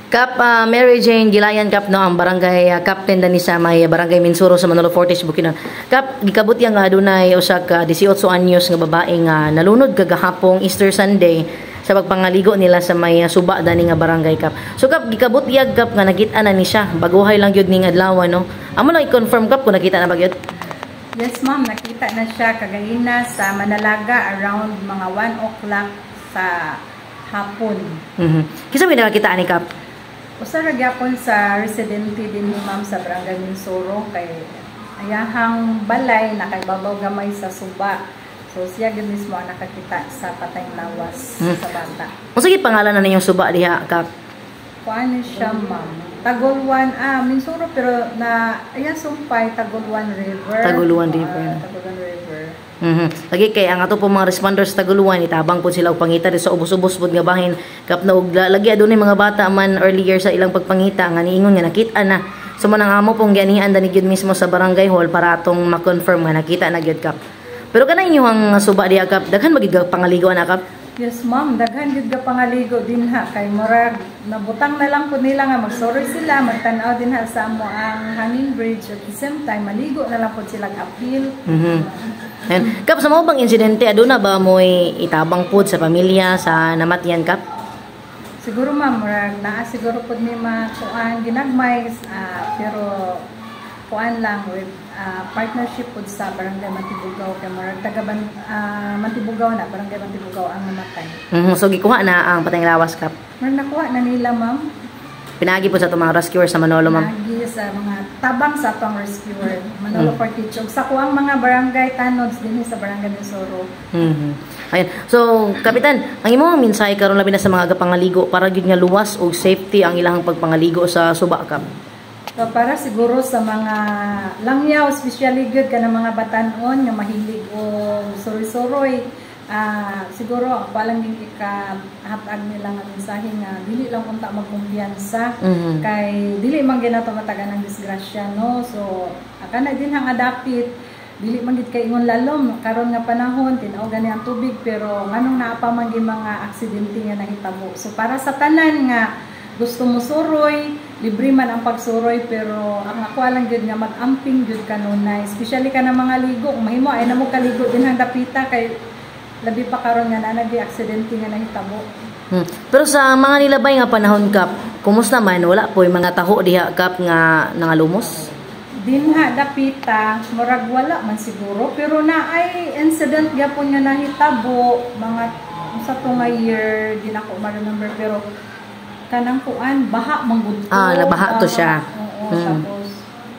Kap Mary Jane Gilayan, Kap, no, ang barangay captain dani sa may Barangay Minsuro sa Manolo Fortis, Bukidnon. Kap, gikabot nga adunay usa ka 18 anyos nga babae nga nalunod kagahapong Easter Sunday sa pagpangaligo nila sa may suba dani nga barangay, Kap. So Kap, gikabot yag, Kap, nga nakita na ni siya. Baguhay lang gyud ning adlaw, no. Amo lang i-confirm, Kap, kung nakita na ba gyud? Yes, ma'am, nakita na siya kagaina sa Manalaga around mga 1 o'clock sa hapon. Kinsa may nakakita ani, Kap? Usa ra gyapon sa residente din ni, ma'am, sa Barangay Minsuro kay ayahang balay nakaibabaw gamay sa suba. So siya gyud mismo ang nakakita sa patayng lawas sa bata. Unsa gyud pangalan na ninyong suba diha, Kap? Kuan siya, ma'am. Tagolwan, Minsuro, pero na ayan sumpay Tagolwan River. Tagoluan River. Tagolwan River. Lagi kay ang ato po mga responders sa Taguluan, itabang po sila og pangita sa ubos-ubos pod nga bahin, Kap, na og lagi adunay mga bata man earlier sa ilang pagpangita nga niingon nga nakita na. So man ang amo pong gianian dani gyud mismo sa barangay hall para atong ma-confirm nga nakita na gyud, Kap. Pero kanang inyong suba diha, Kap, daghan magig pangaligo na, Kap? Yes, ma'am, daghan gyud ka pangaligo dinha kay murag nabutang na lang pud nila nga magsuroy sila, magtan-aw dinha sa amo ang hanging bridge, at the same time maligo na lang pud sila uphill. Ayun. Kap, sa mao bang insidente, aduna ba mo'y itabang pod sa pamilya sa namatyan, Kap? Siguro, ma'am, murag naa siguro pud ni makuan ginagmay, pero kuan lang with partnership pud sa Barangay Mantibugaw kay murag taga Mantibugaw na, Barangay Mantibugaw ang namatay. So gikuha na ang patayng lawas, Kap? Murag nakuha na nila, ma'am. Pinagi po sa itong mga rescuer sa Manolo, ma'am. Lagi sa mga tabang sa atong rescuer Manolo Fortich ug sa kuang mga barangay tanods dinhi sa Barangay Minsuro. Ayun. So, Kapitan, ang imong mensahe karon labi na sa mga pangaligo para gyud nga luwas og safety ang ilang pagpangaligo sa suba, Kap? So, para siguro sa mga langyaw, especially gyud kanang mga batan-on nga mahilig og suroy-suroy, siguro ako lang din ika-hatag nila nga mensahe nga dili lang unta magkumpiyansa kay dili man ginato matagan ng disgrasya, no. So kana din ang adapit, dili man gid kay ingon lalom karon nga panahon, tin-aw gani ang tubig, pero nganong naa pa man gyud mga aksidente nga nahitabo. So para sa tanan nga gusto mo suroy, libre man ang pagsuroy, pero ang ako lang gyud nga mag-amping gyud kanunay, especially ka mga ligo. Kung mahimo ay na mo kaligo din ang dapita kay labi pa karon nga naa nagi aksidente nga nahitabo. Pero sa mga nilabay nga panahon, Kap, kumusta man, wala po yung mga taho diha, Kap, nga nangalumos? Dinha dapita, murag wala man siguro, pero na ay incident gyapon nga nahitabo mga sa to nga year, di na ko ma-remember, pero kanang kuan, baha man gud to. Ah, nabaha to siya. Oo, tapos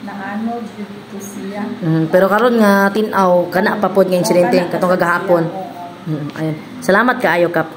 naanod dito siya. Pero karon nga tin-aw, kana pa pod nga insidente Oo, kana katong pa kagahapon. siya, oo. Ayun. Salamat kaayo, Kap.